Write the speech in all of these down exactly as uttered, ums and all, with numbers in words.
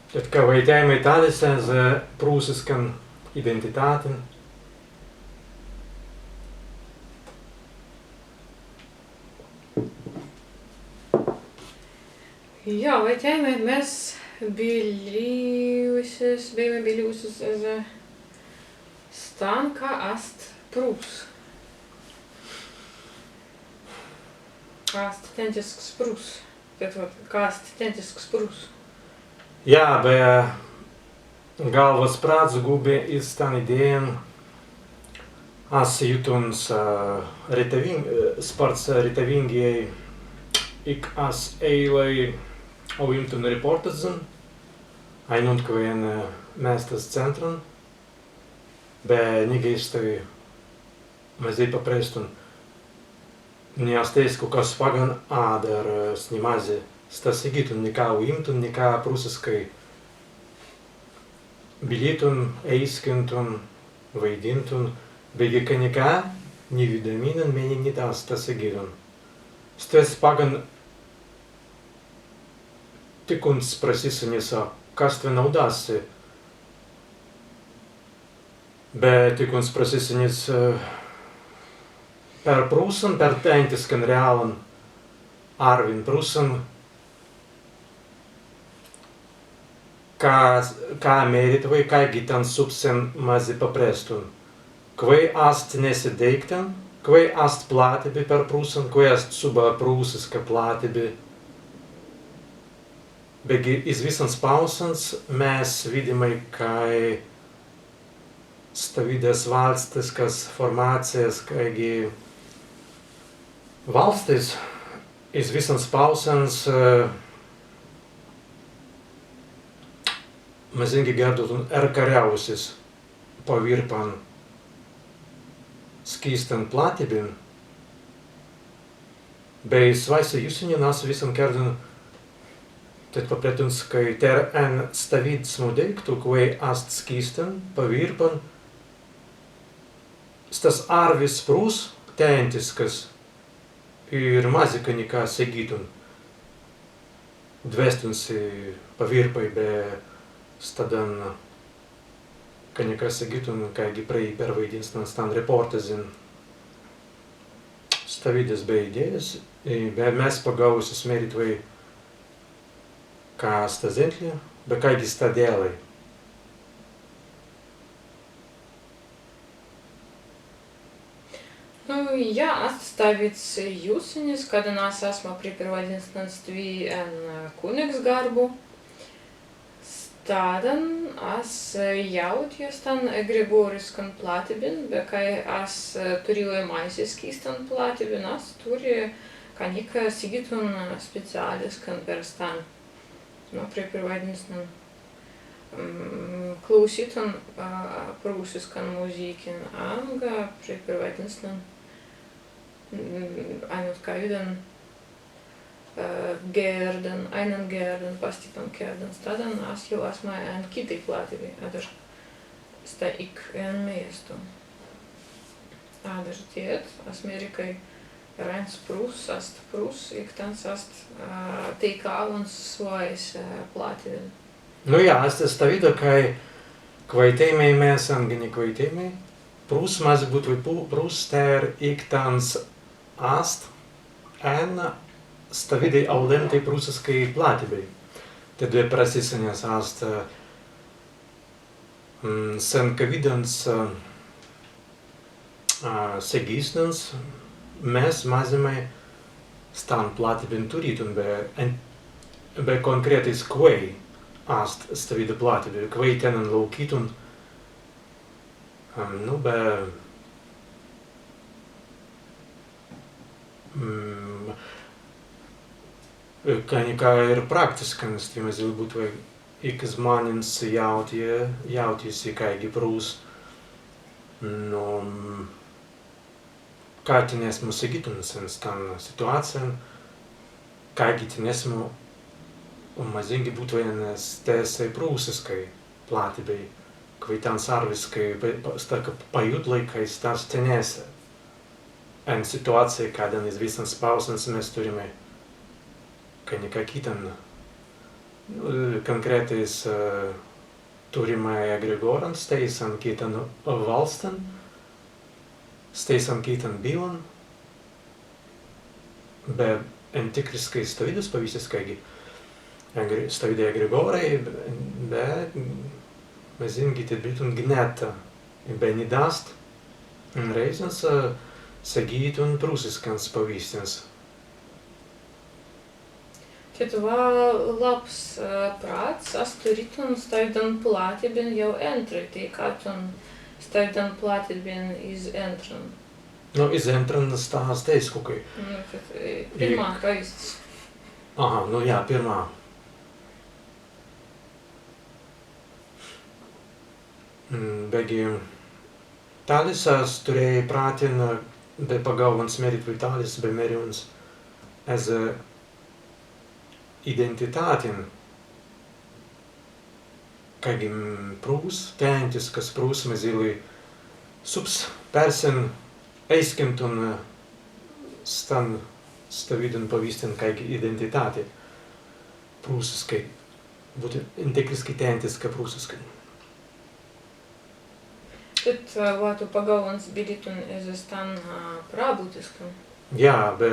Tēt ka waitjāimai tālis ezze prūsiskan identitātin. Jā, waitjāimai mes bilīwusis, bēimai bilīwusis ezze stan, ka ast prūss. Ka ast tēntisks prūss. Tēt, wat, ka ast tēntisks prūss. Jā, be galwas prāts gubbi iz stan idējan. As jūtuns, ā, retawīng-, ā, spārts retawīngi, ik as ēilai aūimtun repōrtažan ainuntkwēi en, ā, mēstas centran. Be niggeistai mazēi paprestun, ni ast eīsku, kas paggan, adder, ā, ni mazzi sta segītun nika aūimtun, nika prūsiskai bilītun, ēiskintun, waidīntun, beggi ka nika ni widāmai mennei ni ast sta segītun. Stesse paggan tikuns prasīsenis, ā, kas stwen audāst si. Be tikuns prasīsenis, ā, per prūsan, per tēntiskan reālan arwin prūsan, ka, ka mēritwei, kāigi tāns subs sen mazzi paprestun. Kwēi ast tenesse deīktan, kwēi ast plattibi per prūsan, kwēi ast subbai prūsiska plattibi. Beggi iz wissans pāusans mes widāimai, kāi stawīdas walstiskas formācijas, kāigi walstis iz wissans pāusans, ā, mazīngi gērdautun erkarjāwusis pawīrpan skīstan plattibin, be swāise jussenin as wissan kērdan tēt paprestuns, kāi tēr en stawīdsmu deīktu, kwēi ast skīstan, pawīrpan, stas arwis prūss tēntisks, ir mazzi ka nika segītun dwēstun si pawīrpai be staddan ka nika segītun, kāigi prēi perwaidīnsnan stan repōrtažin. Stawīdas bēi idējas, ē, be mes pagaūwusis mēritwei, ka sta zentli, be kāigi sta dēlai. Nu, jā, ast stawīds jussenis, kaddan as asma prei perwaidīnsnan stwi en, ā, kunnegsgarbu. Staddan as, ā, jāutja stan, ā, gregōriskan plattibin, be kāi as, ā, turīlai maisiskai stan plattibin, as turri ka nika segītun, ā, speciāliskan per stan. Nu, prei perwaidīnsnan, mm, klausītun, ā, prūsiskan muzīkin, anga prei perwaidīnsnan, mm, ainuntkawīdan, ā, gērdan, aīnan gērdan, pastippan kērdan, staddan as jāu asmai en kitai plattibi, adder sta ik en mēstu. Adder tēt, as mēri, kāi eraīns prūss ast prūss, ik tāns ast, ā, teikāwuns swāise, ā, plattibin. Nu jā, ast stawīda, kāi kwaitēimai mes anga ni kwaitēimai, prūss mazzi būtwei pu-, prūss tēr, ik tāns ast en stawīdai aulēntai prūsiskai plattibei. Tēt dwēi prasīsenis ast, ā, Mm, sen kawīdans, ā, ā, segīsnans mes mazzimai stan plattibin turītun be, en-, be kōnkretis kwēi ast stawīda plattibi, kwēi tennan laukītun, ā, nu, be, mm, ka nika ir praktiskan, stwi mazīlai būtwei ik zmānins jāutja, jāutja si kāigi prūss, nu, ka tenesmu segītun sen stan situācijan, kāigi tenesmu mazīngi būtwei en stesei prūsiskai plattibei, kwēi tāns arwiskai pa-, pa-, sta ka pajūtlai, kāi stas tenesse. En situācijai, kaddan iz wissans pausans mes turrimai ka nika kittan Kōnkretis turrimai egregorans stēisan kittan wālstin, stēisan kittan billan, be entikriskai stawīdas pawīstis, kāigi stawīdai egregorai, be mazīngi tīt bilītun gneta, be ni dāst rēizans segītun prūsiskans pawīstins. Tīt wa labs prāts, ast turītun stawīdan plattibin jāu ēntrai, tēt kāi tīt stawīdan plattibin iz ēntran? Nu, iz ēntran sta ast eīskukai. Nu, tīt pirmā pawīstis. Aha, nu jā, pirmā. Beggi tālis as turēi prātin, be pagaūwuns mērītwei tālis be mērīwuns ezze identitātin, kāigi prūss, tēntiskas prūss mazīlai subs persin eīskintun stan stawīdan pawīstin kāigi identitāti prūsiskai, būtwei entikriskai tēntiska prūsiskai. Tīt wa tū pagaūwuns bilītun ezze stan prābutiskan? Jā, be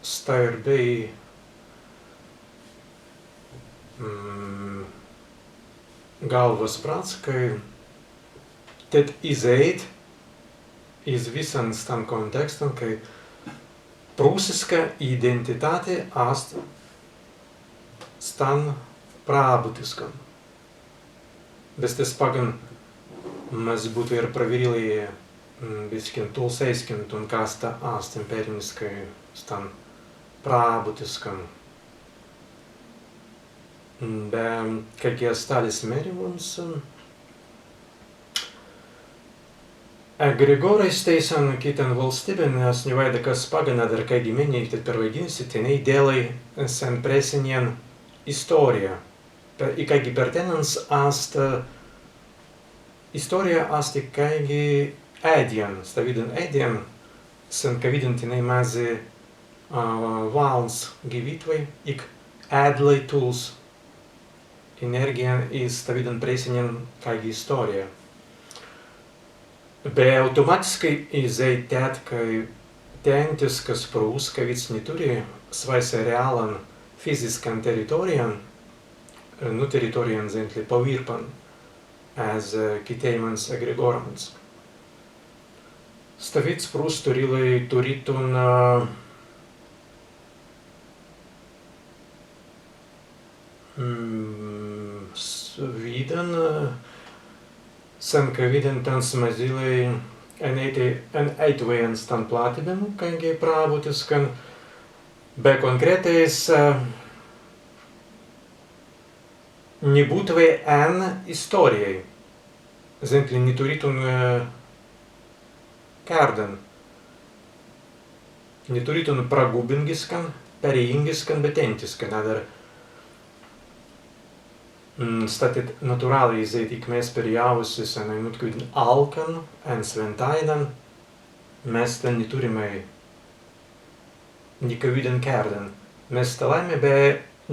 sta ir bēi galwas prāts, kāi tīt izēit iz wissan stan kōntekstan, kāi prūsiska identitāti ast stan prābutiskan. Be stesse paggan mazzi būtwei ir prawerīlai biskin tūls eīskintun, kas sta ast empīriniskai stan prābutiskan. Be kāigi as tālis mērīwuns, egregorai stēisan kittan wālstibin, as ni waīda kas paggan, adder kāigi mennei tīt perwaidinna si, tenēi dēlai sen prēsenjan istōrijan. Ik kāigi per tennans ast istōrija ast ik kāigi ēdjan, stawīdan ēdjan, sen kawīdan tenēi mazzi walns giwītwei, ik ēdlai tūls enērgijan iz stawīdan prēsenjan kāigi istōrijan. Be autōmatiskai izēi tēt, kāi tēntiskas prūss, kawīds ni turri swāise reālan fiziskan teritōrijan, nu, teritōrijan zentli pawīrpan ezze kitēimans egregorans. Stawīds prūss turīlai turītun widdan, sen kawīdan tāns mazīlai enēitwei en stan plattibin, kāigi prābutiskan, be kōnkretai ni būtwei en istōrijai. Zentli ni turītun kērdan, ni turītun pragūbingiskan, perejīngiskan be tēntiskan, adder sta tīt naturālai izēit, ik mes perjāwusis en ainuntkawīdan alkan, en swintāinan, mes tēn ni turrimai nikawīdan kērdan. Mes stalāimai be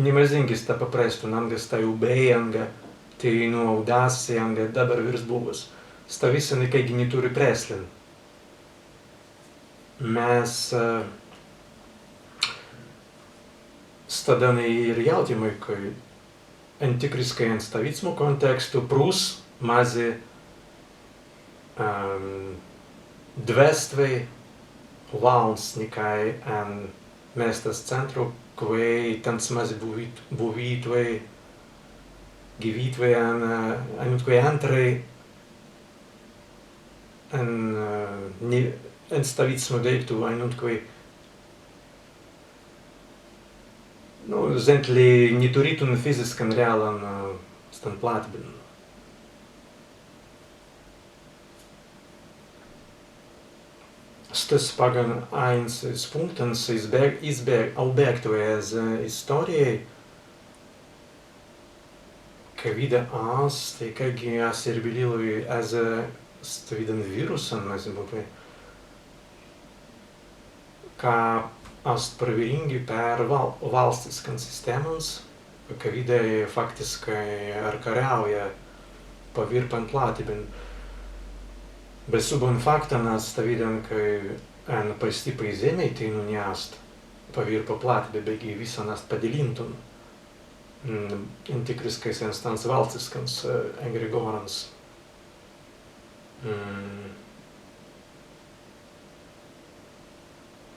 ni mazīngi sta paprestun, anga stāi ubēi, anga teinū audāsi, anga dabber wīrst buwuns. Sta wissan ikāigi ni turri preslin. Mes staddan ir jāutimai, kāi entikriskai en stawīdsmu kōntekstu prūss mazzi dwēstwei walns nikāi en mēstas centru, kwēi tāns mazzi buwītwei, giwītwei en ainuntkawīdai ēntrai, en stawīdsmu deīktu, ainuntkawīdai Nu, zentli ni turītun fiziskan reālan stan platibin. Stesse paggan aīns iz punktans, iz bēg-, iz bēg-, aubēgtwei ezze istōrijai, kawīda ast, ikāigi as ir bilīlai, ezze stawīdan wīrusan, mazzi būtwei, ka ast prawerīngi per wal-, walstiskan sistēmans, kawīdai faktiskai arkariauja pawīrpan plattibin. Be subban faktan ast stawīdan, kāi en pastippai zemmei teinū ni ast pawīrpa plattibi, beggi wissan ast padalīntun, mm, entikriskai sen stans walstiskans, eh, egregōrans. Mm.